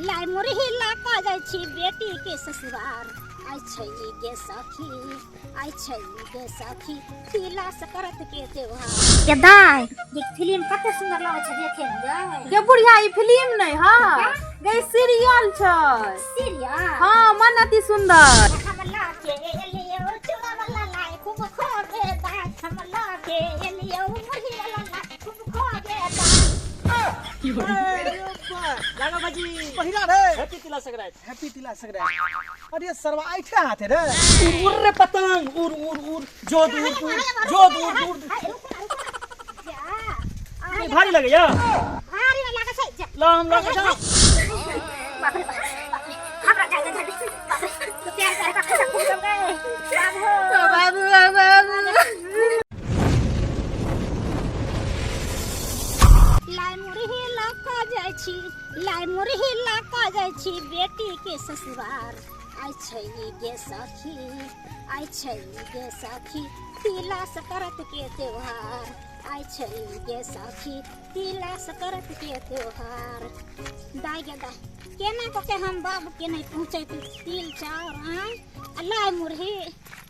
लाइ मुरही लऽ कऽ जाइ छी बेटी के ससुरार। आइ छै गे सखी, आइ छै गे सखी, तिला सकरत के त्योहार। गे दाइ, ये फिल्म कते सुंदर लगै छै देखे में गै। गे बुढ़िया, ई फिल्म नहीं हा गे, सीरियल छै। सीरियल? हाँ, मन अति सुंदर। हम लाके एलियो चूड़ा वाला लाइ खूब खोगे दाइ, हम लाके एलियो मुरही वाला लाइ खूब खोगे दाइ। लागो भाजी। पहिला रे। हैप्पी तिला संक्रांति। हैप्पी तिला संक्रांति। अरे सरवा ऐठे हाथे रे। उड़ उड़ रे पतंग, उड़ उड़ उड़, जो दूर दूर, जो दूर दूर। नहीं, भारी लगे या? भारी लगे छै। जा। ला हम लगे जा। बाप रे बाप रे, हमरा जा जा जा, बाप रे, तो प्यार प्यार का खसा खूब गए बाबू। बाबू बाबू। लाइ मुरही लऽ कऽ जाइ छी, लाइ मुरही लऽ कऽ जाइ छी बेटी के ससुरार। आइ छै गे सखी, आइ छै गे सखी, तिला सकरत के त्योहार। आइ छै गे सखी, तिला सकरत के त्योहार। दाइ गे दाइ, केना कऽ के हम बाबू के नहि पहुँचैती तिल चाउर आँय आ लाइ मुरही?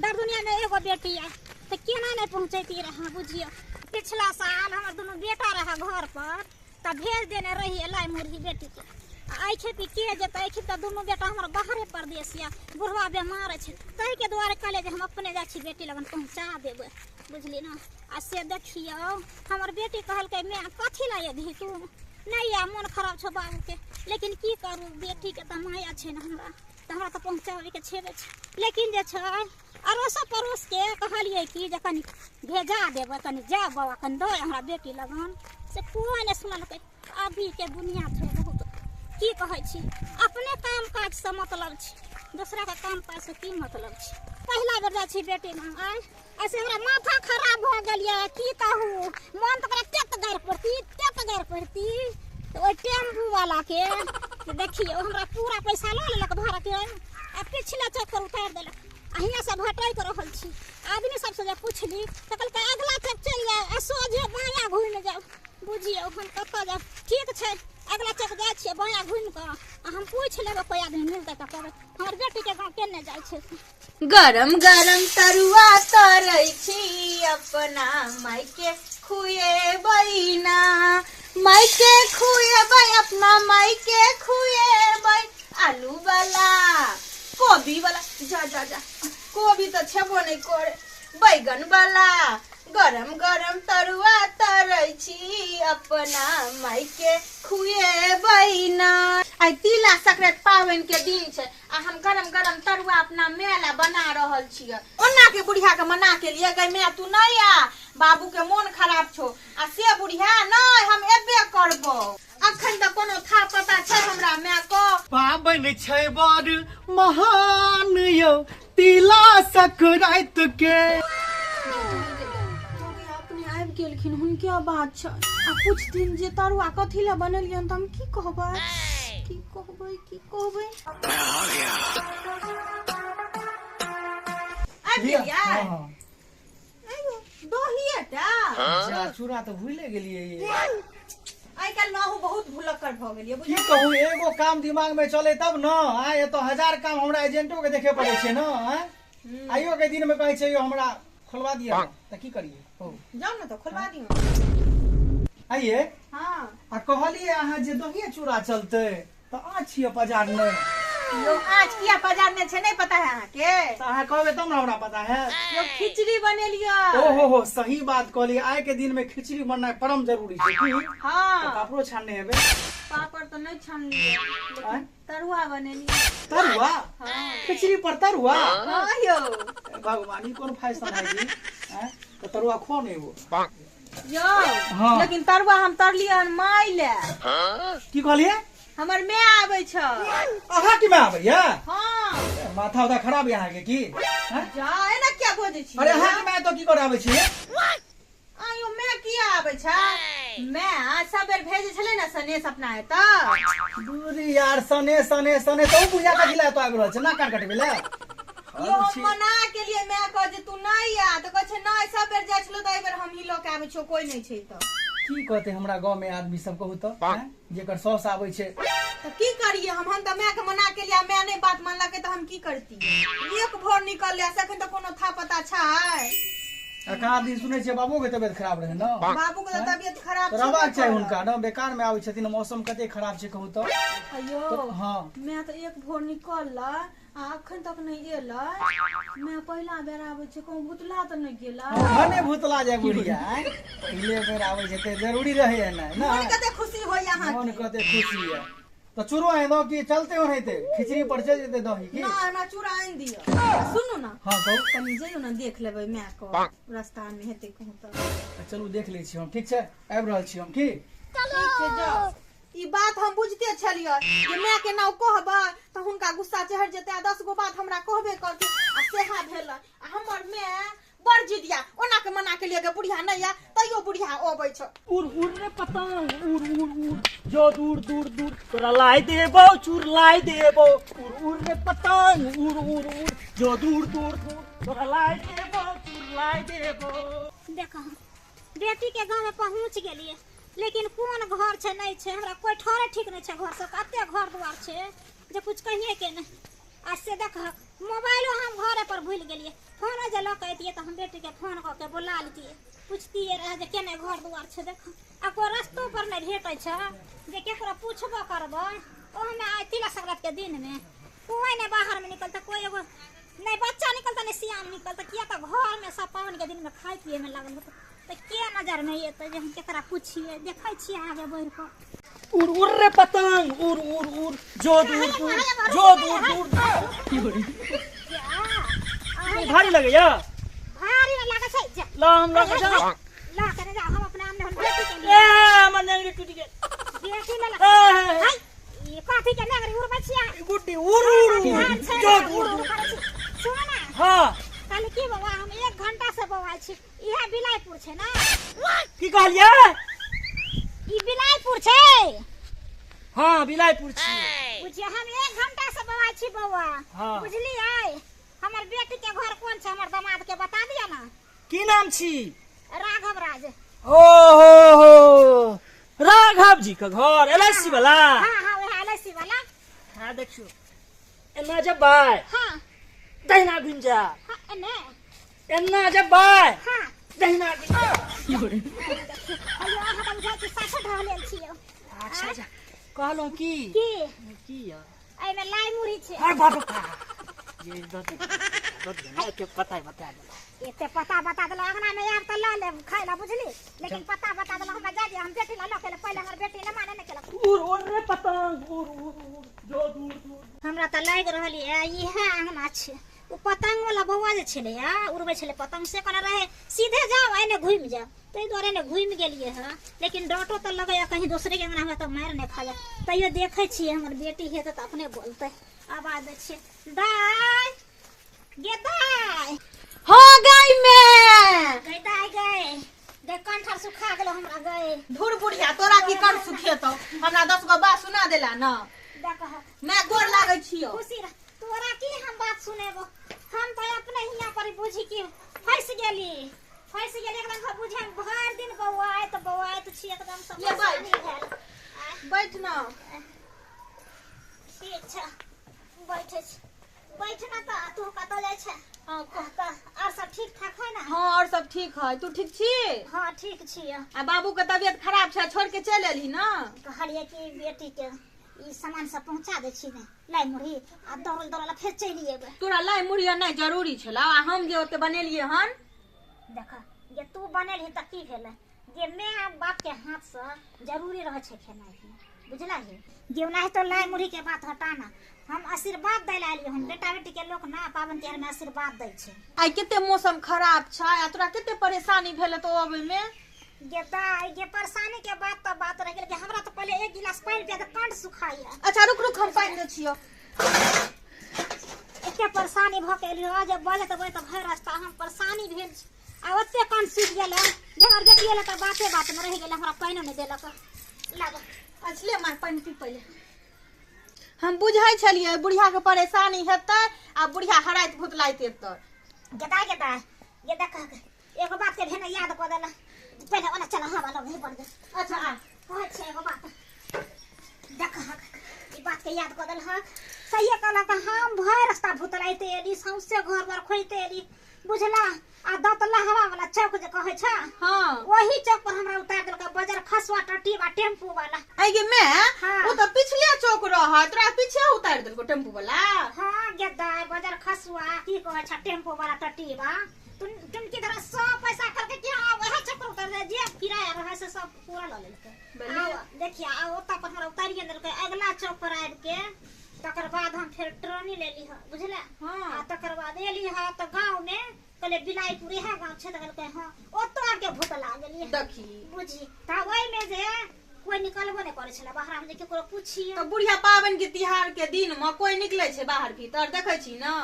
दर दुनिया में एगो बेटी आ तऽ केना नहि पहुँचैती रह? बुझियौ, पिछला साल हमर दुनू बेटा रहे घर पर तऽ भेज देने रहियै लाइ मुरही बेटीके। आ एहि खेती के जेतै? एहि खेती तऽ दुनू बेटा हमर बाहरे परदेश यऽ, बुढ़वा बेमार छै, ताहिके दुआरे कहलियै जे हम अपने जाइ छी बेटी लगन पहुँचा देबै, बुझली ने? आ से देखियौ, हमर बेटी कहलकै, माय कथी लए एबही तू? नहि या मोन खराब छौ बाबूके। लेकिन की करू, बेटीके तऽ माया छै ने हमरा, तऽ हमरा तऽ पहुँचाबैके छेबे छै। लेकिन जे छै अड़ोसो पड़ोसके कहलियै कि जे कनि भेजा देबै, कनि जाउ बाबा, कनि दऽ हमरा बेटी लगन, से कोइ नहि सुनलकै। अभीके दुनिया छै बहुत, की कहै छी, अपने काम काजसँ मतलब छै, दोसराके काम काजसँ की मतलब छै? पहिला बेर जाइ छी बेटी लग, आँय, ऐसे हमरा माथा खराब भऽ गेल यऽ, की कहू। मन तऽ ओकरा तेत गारि पड़ती, तेत गारि पड़ती। तऽ ओहि टेम्पू वालाके देखियौ, हमरा पूरा पैसा लऽ लेलक भाड़ाके आ पिछले चौक पर उतारि देलक। आ हियाँ से भटकि रहल छी। आदमी सबसँ जे पुछली तऽ कहलकै अगला चौक चलि जाउ आ सोझे बायाँ घुमि जाउ। बुझियौ, हम कतऽ जाउ? ठीक छै, अगला चौक जाइ छियै, बायाँ घुमि कऽ आ हम पूछि लेबै, कोइ आदमी मिलतै तऽ कहबै हमर बेटीके गाँव केने जाइ छै। गरम गरम तरुआ तरै छी, अपना मायके खुएबै ना, मायके खुएबै, अपना मायके खुएबै। आलू वाला, कोबी वाला, जा जा जा, कोबी तऽ छेबो नहि करे, बैगन वाला। गरम गरम तरुआ तरै छी, अपना मायके खुएबै ना। आइ तिला संक्रांति पाबनि के दिन छै आ हम गरम गरम तरुआ अपना माय ला बना रहल छियै। ओना के बुढ़िया के मना के लिए, गई माय तू नहीं आ, बाबू के मोन खराब छौ, आ से बुढ़िया नहीं, हम एबे करबो। अखन तऽ कोनो था पता छै हमरा माय को? पाबनि छै बड़ महान यौ तिला संक्रांति के। अपने आबि गेलखिन, हुनके बात छै। आ पुछथिन जे तरुआ कथी लए बनेलियन तऽ हम की कहबै, की कहबै, की कहबै? आबि गेलियै? हाँ। आइयो, दहिए टा। जा, चूड़ा तऽ भूले गेलियै ये। आइ काल्हि अहूँ बहुत भुलक्कड़ भऽ गेलियै। की कहू, एगो काम दिमाग में चले तब न। आय एतऽ हजार काम हमरा एजेंटो के देखे पड़े छै न। आय आइयो के दिन में कहै छै यौ हमरा खोलवा दिअ, तऽ की करियै कहू? जाउ ने तऽ खोलवा दियौ। आइये। हाँ। आ कहलियै अहाँ जे दहिए चूड़ा चलतै, तऽ आ छियै बाजार में। यौ, आज किया बाजार में छै, नहीं पता है अहाँके? तऽ अहाँ कहबै तब ने हमरा पता है। यौ, खिचड़ी बनेलियै। ओ हो हो, सही बात कहलियै। आइ के दिन में खिचड़ी बननाइ परम जरूरी छै की? हाँ। तऽ पापड़ो छानने हेबै? पापड़ तऽ नहि छानलियै, लेकिन आँय? तरुआ बनेलियै। तरुआ? हाँ। खिचड़ी पर तरुआ? हाँ यौ। भगवान, ई कोन फैशन है जी? आँय? तऽ तरुआ खुआउ ने एगो। यौ। हाँ। लेकिन तरुआ हम तरलियै हन माय ले। की कहलियै? हमर माय आबै छै। अहाँ के माय आबैया? हाँ। माथा उथा खराब है अहाँके की? आँय? जा, एना किया बजै छी? अरे, अहाँके माय तो की करे आबै छै? आयो, माय किया आबै छै? माय सब बेर भेजै छलै ने सनेस अपना एतऽ। दूरी यार, सने सने सने तऽ ओ बुढ़िया कथी लए एतऽ आबि रहल छै? ना कान कटबै लए? यो, हम मना के लिए माय कह जे तू नहीं आ, तऽ कहै छै नहीं, सब बेर जाइ छलो तऽ एहि बेर हमही लऽ के आबै छियौ, कोई नहीं छै तऽ। की कहते हमरा गाँव में आदमी सब कहू तऽ आँय? जेकर सौस आबै छै तऽ की करिए हम तऽ माय के मना के लिया, माय नहि बात मानलकै तऽ हम की करती? एक भोर निकल से एखन तऽ कोनो था पता छै? आ कहाँ दिन सुनै छियै बाबू के तबियत खराब रहै ने? बाबू के तऽ तबियत खराब तऽ रहबाक चाही हुनका ने, बेकार में आबै छथिन, मौसम कते खराब छै कहू तऽ। अयो तऽ हँ माय तऽ एक भोर निकललै आ अखन तक नहि एलै। माय पहिला बेर आबै छै, कहूँ भुतला तऽ नहि गेलै? भने भुतला जाय बुढ़िया, आँय? पहिले बेर आबै छै तऽ जरूरी रहै ने? मन कते खुशी होइया मन अहाँके? कते खुशी है। तऽ चूरो आनि दो कि चलते ओनाहिते खिचड़ी पर चलि जेतै दही की? ना, हमरा चूड़ा आनि दिअ। सुनू ने। हँ कहू। कनि जइयौ ने, देख लेबै माय के, रास्ता मे हेतै कहूँ तऽ। तऽ चलू देख लै छी हम। ठीक छै, आबि रहल छी हम। की ठीक छै, जाउ। ई बात हम बुझते छलियै जे माय के नाव कहबै तऽ हुनका गुस्सा चढ़ि जेतै आ 10 गो बात हमरा कहबे करतै, आ सेहा भेलै। आ हमर माय बड़ जिदिया, ओना के मना के लिए बुढ़िया नहि या, तैयो बुढ़िया अबै छै। उड़ उड़ रे पतंग उड़ उड़ उड़, जो दूर दूर दूर, तोरा लाई देबो चूर लाई देबो। उड़ उड़ रे पतंग उड़ उड़ उड़, जो दूर दूर दूर, तोरा लाई देबो चूर लाई देबो। देखो, बेटी के गाँव में पहुँच गेलियै, लेकिन कोन घर छै नहि छै हमरा कोई ठहरे ठीक नहि छै। घर सब कते घर दुआर छै जे कुछ कहिए के नहि। आ से देखहक, मोबाइलो हम घरे पर भूलि गेलियै। फोनो जे लऽ के अयतियै तऽ हम बेटीके फोन कऽ के बोला लेतियै, पुछतियै रहए जे केने घर दुआर छै। देख, आ कोइ रस्तो पर नहि भेटै छै जे केकरो पुछबो करबै। ओहोमे आइ तिला संक्रांतिके दिनमे कोइ नहि बाहरमे निकलतै, कोइ एगो नहि बच्चा निकलतै, नहि सियान निकलतै, किया तऽ घरमे सब पाबनिके दिनमे खाय पियैमे लागल होतै, तऽ के नजर नहि एतै जे हम केकरा पुछियै। देखै छियै आगे बढ़ि कऽ। उड़ उड़ रे पतंग उड़ उड़ उड़, जो दूर दूर, जो दूर दूर। भारी लगैया? भारी नहि लागै छै, जा। ला, हम लऽ के जाउ। ला के नहि जाउ, हम अपना आमने हम बेटी के ए लिए हमर नेंगरी टूटि गेल। बेटी ले ला। ए, हाय, ई कथी के नेंगरी उड़बै छियै? गुड्डी उड़ उड़ उड़, ध्यान छै जो ने, दूर उड़ दूर। करै छी। सुनू ने। हाँ। कहली की बौआ, हम 1 घंटा से बौआइ छी। इएह बिलाईपुर छै ने? की कहलियै? ई बिलाईपुर छै? हाँ, बिलाईपुर छी। बुझियौ, हम 1 घंटा से बौआइ छी बौआ। हाँ। बुझलियै, हमर बेटी के घर कोन छै, हमर दामाद के बता दिअ ने। की नाम छी? राघव राज। ओ हो हो, राघव जी के घर एल I सी वाला? हाँ हाँ, वएह एल I सी वाला। हाँ, देखियौ, एना जेबै। हाँ। दहिना घुमि जा। हाँ, एने? एना जेबै। हाँ। दहिना घुमि जा। अयो, अहाँ तऽ बुझाइ छी साफे ढहलेल छियै। अच्छा अच्छा, कहलहुँ की? की? की यऽ? एहिमे लाई मुरही छै। अरे बाप रे बाप, ये दऽ दे, दऽ दे ने, एते पता बता देलक। एते पता बता देलक, अंगना मे आयब तऽ लऽ लेब खाय लए, बुझली? लेकिन पता बता देलक, हमरा जाय दिअ, हम बेटी लए लऽ के एलहुँ। पहिले हमर बेटी नहि माने नहि केलक। उड़ उड़ रे पतंग उड़ उड़ उड़, जो दूर दूर। हमरा तऽ लागि रहल यऽ इएह अंगना छै। ओ पतंग वाला बौआ जे छलैया उड़बै छलै पतंग, से कहने रहै सीधे जाओ, एने घुमि जाओ, ताहि दुआरे एने घुमि गेलियै हँ। लेकिन डॉटो तऽ लगैया कहीं दोसरे के अंगना मे तऽ मारि नहि खा जाए। तैयो देखै छियै, हमर बेटी हेतै तऽ अपने बोलतै। आवाज दै छियै, दाय गे दाय। हाँ गाय में। गै दाय, गै गै, कंठर सुखा गेलो हमरा गै। धुर बुढ़िया, तोरा की कंठ सुखेतौ? हमरा 10 गो बात सुना देला न। देख। मैं गोर लागै छियौ। खुशी रह। तोरा की हम बात सुनेबो, हम तऽ अपने हियाँ पर बुझी कि फंसि गेली, फंसि गेली एकदम से। बुझे भरि दिन बौआइत बौआइत छी एकदम से ले बैठ। परेशानी भेल। आँय, बैठ न। ठीक छै, बैठे छी। बैठ न तऽ, तू कतऽ जाइ छै? हाँ, कह। तऽ और सब ठीक ठाक है ना? हाँ, और सब ठीक है। तू ठीक छी? हाँ, ठीक छी। आ बाबू के तबियत खराब छै, छोड़ के चलि एलही न? कहलियै कि बेटी के ई सामान सब पहुँचा दै छी ने, लाई मुरही, आ दौड़ल दौड़ल फेर चलि एबै। तोरा लाई मुरही नहि जरूरी छला, आ हम जे ओते बनेलियै हन। देख जे तू बनेलही तऽ की भेलै, जे माय बाप के हाथ से जरूरी रहै छै खेनाइ पिनाइ, बुझलही? जे ओनाहितो लाई मुरही के बात हटा ना, हम आशीर्वाद दै लए एलियै हन। बेटा बेटी के लोक ना पाबनि तिहार में आशीर्वाद दै छै। आइ कते मौसम खराब छै आ तोरा कते परेशानी भेल तो अबै में? गे दाइ गे, परेशानी के बात तऽ बात रहि गेल कि हमरा तऽ पहिले एक गिलास पानि पिया दे, कंठ सुखाइया। अच्छा रुक रुक, हम पानि दै छियौ। एते परेशानी भऽ के एलियो जे बजैत बजैत भरि रास्ता हम परेशानी भेल छी आ ओते कंठ सुखि गेल हन जे हमर बेटी एलै तऽ बाते बातमे रहि गेलै, हमरा पानिओ नहि देलक। लाबऽ। अच्छा ले माय, पानि पी पहिले। हम बुझै छलियै बुढ़िया के परेशानी हेतै आ बुढ़िया हराइत भुतलाइत एतै। गेदा गेदा गे, देख, एगो बात के भेने याद कऽ देला। पहिले ओना चल हवा लगे बड़ दे। अच्छा आ कहै छै एगो बात देख ई बात के याद कऽ देल हक सहिए कहलक हम भरि रास्ता भुतलाइते एली सौंसे घर पर खोजते एली बुझला आ दतला हवा वाला चौक जे कहै छ हां वही चौक पर हमरा उतार देलक बजर खसवा टटी बा टेम्पू वाला। आई गे मैं हाँ। ओ त पिछले चौक रह तोरा पीछे उतार देलको टेम्पू वाला। हां गेदा बजर खसवा की कहै छ टेम्पू वाला टटी बा तुम की तरह सब पैसा करके क्या वह चौक पर उतार दे जे किराया रहे से सब पूरा ल लेलकै। देखिया आ ओता पर हमरा उतारिए देलकै अगला चौक पर आबि के तकर बाद हम फेर ट्रेनी लेली ह बुझला। हां आ तकर बाद एली ह त गांव में कहले बिलाईपुर इहा गांव छै त कहलकै हां ओतो आबि के भूतला गेली देखी बुझी त ओहि में जे कोई निकलबो नहीं करे छला बाहर में जे केकरो पूछिए त बुढ़िया पावन के तिहार के दिन में कोई निकले छै बाहर भीतर देखै छी ना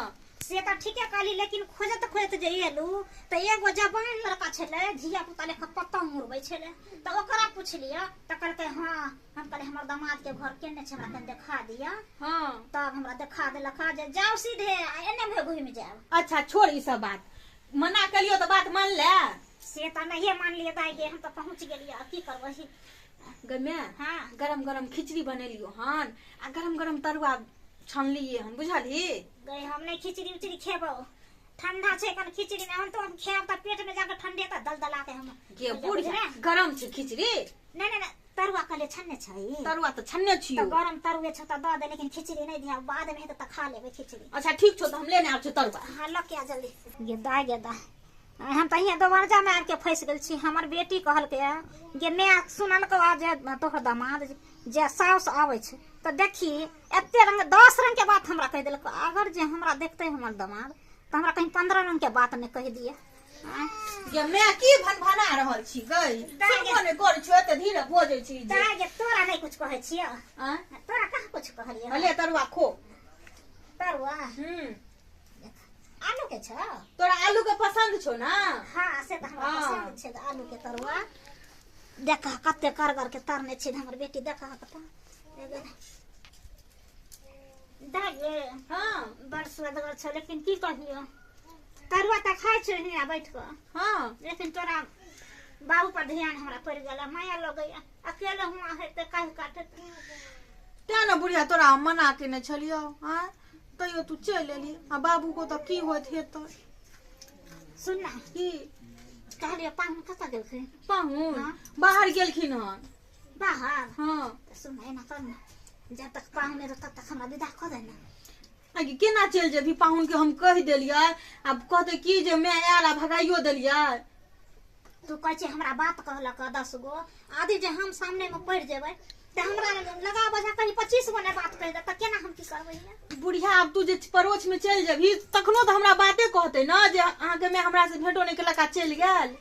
से त ठीके कहली लेकिन खोजत खोजत जे एलू त एगो जवान लड़का छलै धिया पुता लेखा पतंग उड़बै छलै त ओकरा पुछलियै त कहलकै हां हम कहले हमर दामाद के घर केने छै हमरा कनि देखा दिअ। हां तब हमरा देखा देलक जे जाउ सीधे आ एने मुहे घुमि जायब। अच्छा छोड़ ई सब बात मना कलियो त बात मान ले। से त नहिए मानलियै दाइ गे हम त पहुँच गेलियै की करबै गे मैं। हां गरम गरम खिचड़ी बनेलियो हन आ गरम गरम तरुआ छनलियै हन बुझलही। गई हम नहीं खिचड़ी उचड़ी खेबो ठंडा छै कन खिचड़ी में हम तो हम खेब त पेट में जाके ठंडे त दलदला के हम गे बुढ़िया गरम छै खिचड़ी। नहीं नहीं तरुआ कहले छन्ने छै तरुआ त छन्ने छियो त गरम तरुए छ त the they लेकिन खिचड़ी नहीं दिया बाद में हेतै त खा लेबै खिचड़ी। अच्छा ठीक छौ त हम लेने आब छौ तरुआ। हां ल के आ जल्दी। गे दाइ गे दाइ हम त हियां दरवाजा में आबि के फंसि गेल छी। हमर बेटी कहलकै गे my सुनलको आ जे तोहर दामाद जे साउस आबै छै त देखी एते रंग 10 रंग के बात हमरा कहि देलक। अगर जे हमरा देखते हमर दामाद त हमरा कहीं 15 रंग के बात नहीं कहि दिए। गे मैं की भनभना रहल छी गई सुनबो नहीं करै छी एते धीरे बजै छी जे। दाइ गे तोरा नहीं कुछ कहै छियौ। आँ तोरा कहाँ कुछ कहलियौ। ले तरुआ खो। तरुआ आलू के छौ तोरा आलू के पसंद छौ ना। हां से त हमरा पसंद छै आलू के तरुआ। देख कते करगर के तरने छै हमर बेटी देख कत दाइ गे। हां बड़ सुअदगर छौ लेकिन की कहियौ तरुआ त खाइ छै हियां बैठ कऽ। हां लेकिन तोरा बाबू पर ध्यान हमरा पड़ि गेल माया लगैया अकेले हुआ हेतै काहि काटत तें ने बुढ़िया तोरा हम मना केने छलियौ। आँ तैयो तू चलि एली आ बाबू को तऽ की होइत हेतै। सुन ना की कहलियै पाहुन कतऽ गेलखिन। पाहुन बाहर गेलखिन हन। बाहर? हां सुन एना कर ना जब तक पाहुन एतौ तब तक हमरा विदा कऽ दे ना। आगे केना चलि जेबही पाहुन के हम कहि देलियै आब कहतै की जे मैं आयल आ भगाइयो देलियै। तू कहै छै हमरा बात कहलक 10 गो आदि जे हम सामने में पड़ि जेबै त हमरा लगा बजा कहीं 25 गो ने बात कहि देत त केना हम की करबै। बुढ़िया आब तू जे परोछ में चलि जेबही तखनो त हमरा बाते कहतै ना जे अहाँके मैं हमरा से भेंटो नहीं केलक आ चलि गेल।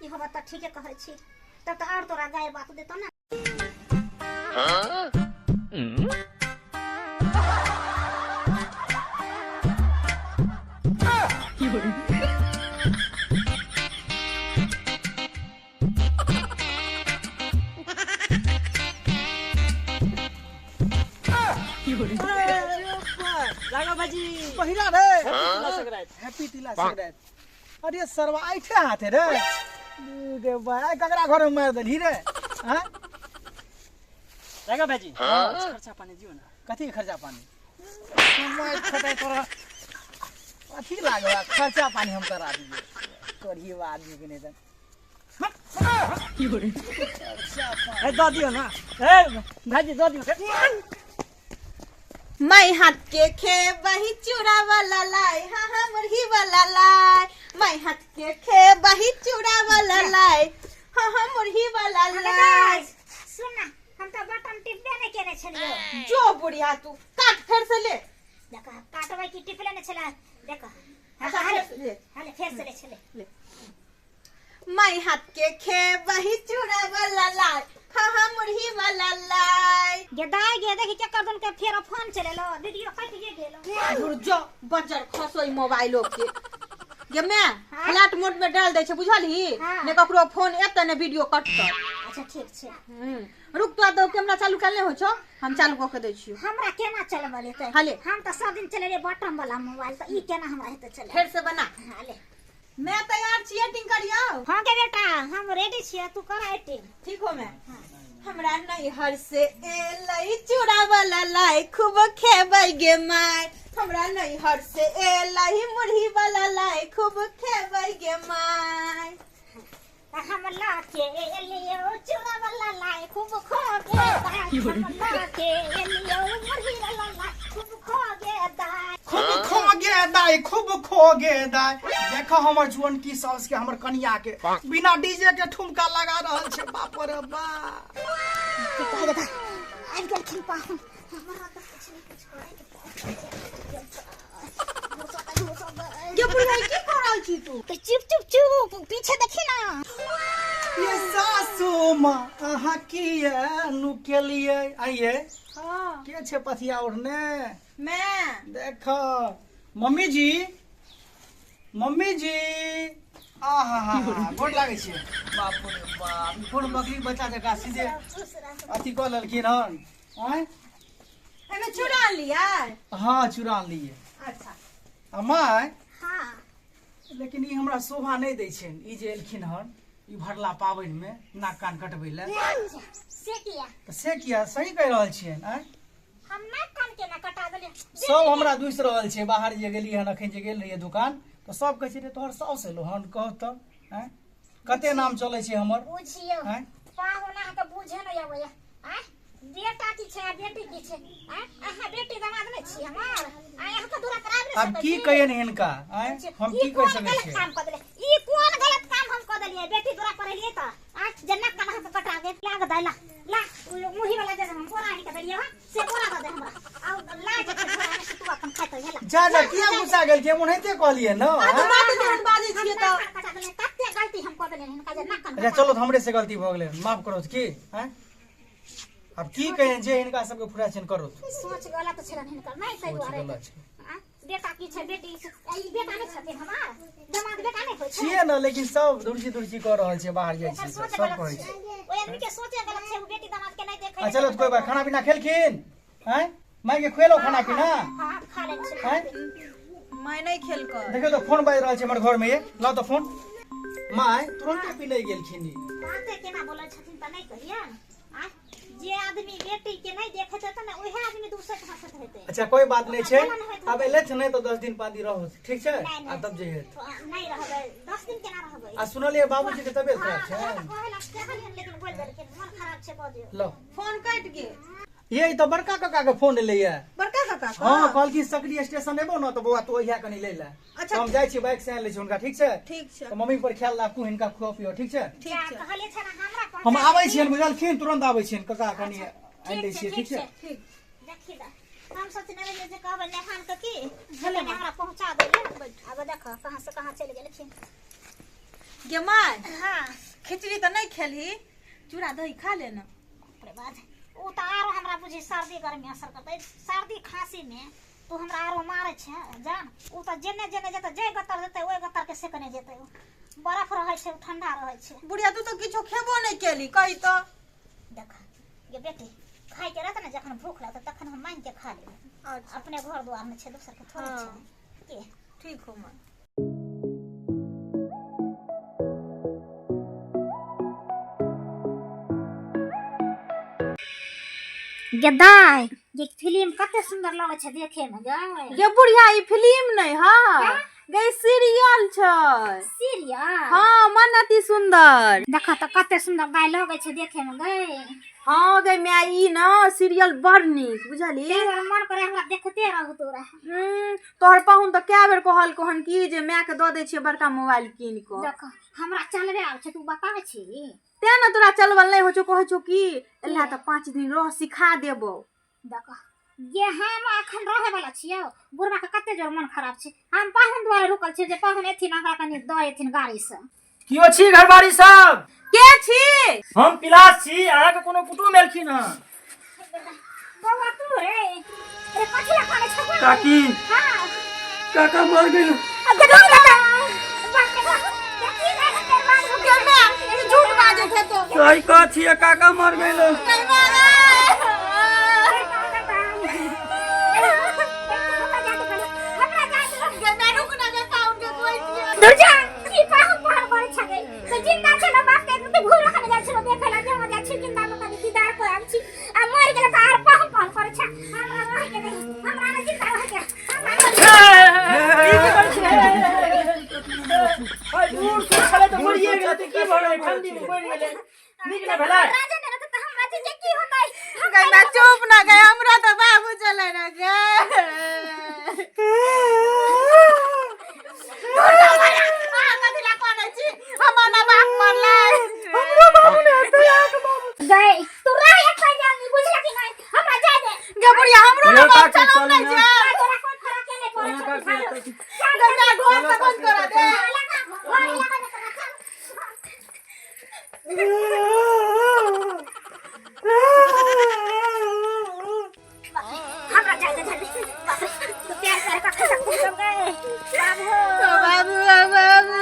इहो बात त ठीके कहै छी तब त और तोरा गाय बात देतौ ना। राघव भाजी पहिरा रे हैप्पी तिला संक्रांति। अरे सरवा ऐठे हाथे रे गे भाई ककरा घर में मार देलही रे। हां राघव भाजी खर्चा पानी दियो ना। कथी खर्चा पानी मार खटाई तोरा अथी लागल खर्चा पानी हम करा दिए करियो आदमी के नहीं त ए the दियो ना। ए भाजी the दियो। मैं हाथ के खेबही चूड़ा वाला लाई हाँ हाँ मुरही वाला लाई। मैं हाथ के खेबही चूड़ा वाला लाई हाँ हाँ मुरही वाला लाई। सुन ना हम त बटन टिपबे नहीं केने छलियो। जो बुढ़िया तू काट फेर से ले। देख काटबै की टिपले ने छला देख। अच्छा ले हाले फेर से ले छले। मैं हाथ के खेबही चूड़ा वाला लाई हाँ हाँ मुरही वाला लाई। गे दाइ गे देखी के कर दन के फेर फोन चलेलो वीडियो कट गे गेलो। धुर जो बजर खसोई मोबाइलो के गे मैं फ्लैट मोड में डाल दै छै बुझलही ने ककरो फोन एतै ने वीडियो कटतै। अच्छा ठीक छै। रुक तो दो कैमरा चालू कल नहीं हो छो हम चालू क के दै छियो। हमरा केना चलबल हेतै। हाले हम त सब दिन चलेलियै बटन वाला मोबाइल त ई केना हमरा हेतै चले। फेर से बना। हाले मैं तैयार छी एक्टिंग करियो। हाँ के बेटा, हम रेडी छियै, तू कर एक्टिंग। ठीक हो मैं। हमरा नैहर से एलै चूड़ा वाला लाई खूब खेबै गे माय। हमरा नैहर से एलै मुरही वाला लाई खूब खेबै गे माय। हम लाके एलियो चूड़ा वाला लाई खूब खो गे दाय। हम लाके एलियो मुरही वाला लाई खूब खो गे दाय। खूब खो गे दाय, खूब खो गे दाय। देखो हमर जुअन की साउस के, हमर कनिया के बिना डीजे के ठुमका लगा रहल छै। बाप रे बाप। की कहै दादा, आबि गेलखिन पाहुन। हमरा तऽ किछु नहि किछु करैके गे बुढ़िया, की कर रहल छी तू? तऽ चुप चुप चुप, पीछे देखी ना। ये सासू माँ, अहाँ किया नुकेलियै? आइये। हाँ। के छै पथिया ओढ़ने? मैं। देखो मम्मी जी, मम्मी जी, आहा हा हा, गोर लागै छियै। बाप रे बाप, ई कोन बकरी बच्चा जकाँ सीधे अथी कऽ लेलखिन हन? आँय। एमे चूड़ा लियै? हाँ, चूड़ा लिए। अच्छा। आ माय। हाँ। लेकिन ई हमरा शोभा नहि दै छनि, ई जे एलखिन हन ई भरला पाबनि मे नाक कान कटबै लए। से किया? तऽ से किया? सही कहि रहल छियनि। आँय। हम नाक कान केना कटा देलियै? सब हमरा दूसि रहल छै। बाहर जे गेलियै हन, अखन जे गेल रहियै दुकान, तऽ सब कहै छै रे तोहर साउस एलो हन। कहू तऽ, आँय, कते नाम चलै छै हमर? बुझियौ। आँय। पाहुन अहाँके बुझे नहि अबैया। आँय, बेटा की छै आ बेटी की छै? आँय, अहाँ बेटी दमाद नहि छी हमर? आँय, अहाँके दूरा पर आबि नहि आब सकै की छी? कहियनि हिनका? आँय, हम ई की कहि कोन सकै गलत छियै? काम कऽ देलियै? ई कोन गलत काम हम कऽ देलियै, बेटी दूरा पर एलियै तऽ? आँय, जे नाक कान अहाँके कटा गेल। ला गऽ दाइ, ला ला, मुरही वाला जे हम बोरा आनि कऽ देलियै हँ, से बोरा दऽ दे हमरा। आ ला जे छै बोरा मे से तू अपन खाइत रहिहे, ला। जा जा, किया गुस्सा गेलखिन? हम ओनाहिते कहलियै ने। आ तऽ आँय? बात जेहन बाजै हम छियै नाक तऽ कान कटा देलियै, कते गलती हम कऽ देलियै हिनका जे नाक कान अच्छा कटा। चलो, तऽ हमरे से गलती भऽ गेलै, माफ करो की। आँय, आब की कहियनि, जे हिनका सबके फुरा छनि करो। सोच गलत छलनि हिनकर, नहि ताहि सोच दुआरे। गलत छै। आँ, बेटा की छै, बेटी की छै? ई बेटा नहि छथिन हमर? दमाद बेटा नहि होइ छै? छियै ने, लेकिन सब दुर्जी दुर्जी कऽ रहल छै। बाहर जाइ ओकर छी तऽ सोच सब गलत कहै छै। छै। ओहि आदमी के सोचे गलत छै, ओ बेटी दमाद के नहि देखै। आ चलो, तऽ कोइ बात। खाना पीना खेलखिन? आँय, माय के खुएलो खाना पीना? हाँ, खा लेने छै। आँय? मैं नहि खेलकै। देखियौ तऽ, फोन बाजि रहल छै हमर घर मे। ये लाउ तऽ फोन। माय, तुरन्ते पी गेलखिन ई। बाते केना बोलै छथिन तऽ नहि कहियन। आँय, जे आदमी बेटी के नहि देखैत हेतै ने, उएह आदमी दूसरे हंसैत हेतै। अच्छा, कोइ बात नहि छै। आब एलथि नहि तऽ 10 दिन 5 दिन रहू, ठीक छै? नहि, आ तब जे हेत। नहि रहबै। 10 दिन केना रहबै? आ सुनलियै बाबूजी के तबियत हाँ, खराब छै। तऽ कहै लए कहलियनि, लेकिन बोलि देलखिन मन खराब छै, बजियौ। लो। फोन कटि गेल। ये ई तऽ बड़का काका के फोन एलैया। बड़का काका के? हाँ, कहलखिन सकरी स्टेशन एबो ने तऽ बौआ तू अहिया कनि ले ले। अच्छा। तऽ हम जाइ छी, बाइक से आनि लै छी हुनका, ठीक छै? ठीक छै। तऽ मम्मी पर ख्याल राखू, हिनका खुआ पियो, ठीक छै? ठीक छै। कहलियै छै ने हमरा हम पहुँचा। आबै छियनि, बुझलखिन? तुरन्त आबै छियनि काका, कनि आनि लै छियै, ठीक छै? ठीक। देखी तऽ, हम सोचने रहियै जे कहबै नेहान के की भेलै, हमरा पहुँचा दैले। आब देखो कहाँ से कहाँ चलि गेलखिन। गे माय। हाँ। खिचड़ी तऽ नहि खेलही, चूड़ा दही खा ले ने। ओकरे बाद ओ तऽ आरो हमरा बुझी सर्दी गर्मी असर करतै। सर्दी खाँसीमे तू हमरा आरो मारै छै जान। ओ तऽ जेने जेने जेतै, जे गतर जेतै ओहि गतर के सेकने जेतै। ओ बरफ रहै छै, ओ ठंडा रहै छै। बुढ़िया, तू तऽ किछो खेबो नहि केली, कही तऽ। देख गे बेटी, खाइके रहतै ने, जखन भूख लगतै तखन हम मांगि के खा लेबै। अच्छा। अपने घर दुआरमे छै, दोसरके थोड़े हाँ। छै के। ठीक हो माय। गे दाइ, ये फिल्म कते सुंदर लगै छै देखे में गै। गे बुढ़िया, ई फिल्म नहि है गे, सीरियल छै। सीरियल? हाँ, मन अति सुंदर। देख तऽ, कते सुंदर दाइ लगै छै देखे में गै। हाँ गे माय, ई ना सीरियल बड़ नीक, बुझली? ताहि दुआरे मन करे हमरा देखते रहू तोरा। तोहर पाहुन तऽ कए बेर कहलको हन कि जे मायके दऽ दै छियै बड़का मोबाइल कीन कऽ। देख, हमरा चलबे आबै छै, तू बताबै छी। तें ने तोरा चलबल नहि होइ छौ। कहै छौ कि एला तऽ 5 दिन रह, सिखा देबौ। देख ये, हम अखन रहे वाला छियौ? बुढ़बा के कते जोर मन खराब छै। हम पाहुन दुआरे रुकल छियै जे पाहुन एथिन, हमरा कनि दऽ एथिन गाड़ी से। कियो छी घरवारी सब? के छी? हम पिलास छी, अहाँके कोनो कुटुम एलखिन हँ। बौआ, तू रे? अरे, कथी लए कानै छौ बौआ? काकी। हाँ। काका मर गेल। अब देखो बेटा, बाप रे बाप, देखी ना एकर बाल। गे माय, ई झूठ बाजै छै तो। सही कह छियै, काका मर गेल। गे माय। गे माय, रुक ना गे, पाहुन के कोइ छियै। दुर्जा। काकी चल हम चलू नहीं ना। जाएब। तोरा कोई फरक नहीं पड़ै चलू छौ, काकी, भागो। चलू। गंगा घर से बंद करा दे। लगा, घर लगा दे तोरा, चल। हमरा जाय दे जल्दी। बाप रे, तू प्यार प्यार का खसा खुसम गए। बाबू। बाबू बाबू।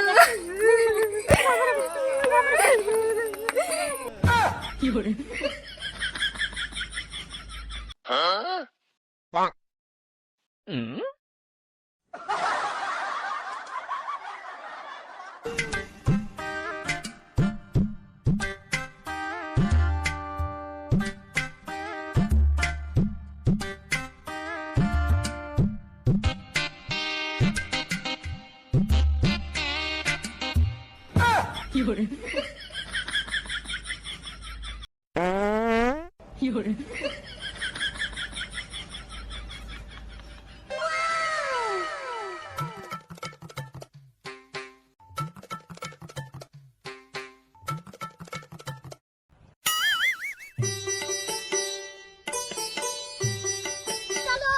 चलो।